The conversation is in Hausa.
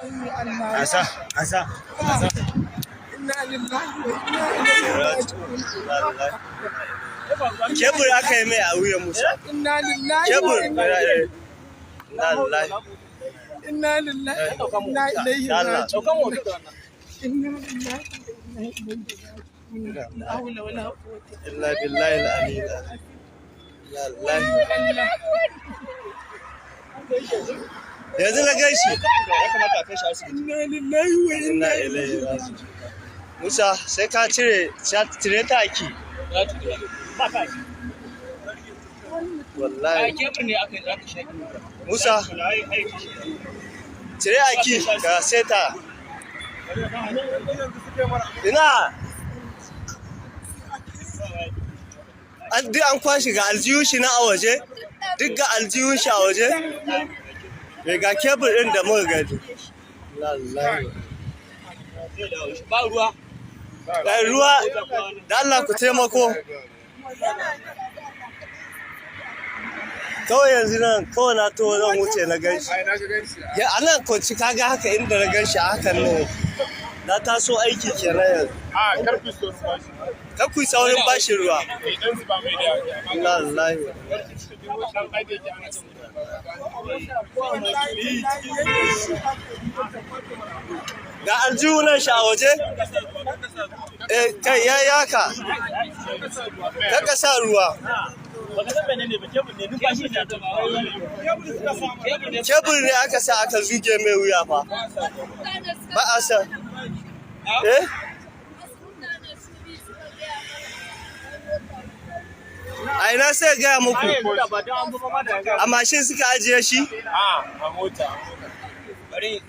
Asa, asa, asa. Inna lillahi wa inna ilaihi raji'un. Kebur aka yi mai a wuyan Musa. Inna lillahi wa Kebur. inna Inna lillahi. Inna lillahi wa inna ilaihi Allah. raji'un. Inna lillahi wa inna ilaihi raji'un. La hawla wala quwwata Illa billahi al-aliyyil azim. Inna lillahi. illa. Yanzu na gan shi. Inna lillahi wa Inna inna ilaihi raji'un. Musa, sai ka cire, cire taki. Wallahi. Musa, cire aki ka seta. Ina. An duk an kwashi ga aljihun shi na a waje, duk ga aljihun shi a waje. Mai ga kebur ɗin da muka gani. Wallahi. Ba ruwa. Ga ruwa, da Allah ku taimako. Kawai yanzu nan, kawai na to zan wuce na gan shi. Ya anan kwanci kaga haka inda na gan shi a hakan ne. Na taso aiki kenan yanzu. A karfi so su bashi. Kar ku yi saurin bashi ruwa. Idan su ba mai da Inna lillahi. Dan aje ki ana cin. Ga aljihunan shi a waje? Eh, kai ya yaka. Kaka sa ruwa. Baka san menene ba, kebul ne, numfashi ne. Kebul ne. Kebur ne aka sa aka zuge mai wuya fa. Ba a sa. Eh? A ina sai gaya muku? Ba don an bi ma da A mashin suka ajiye shi? A mota. Bari.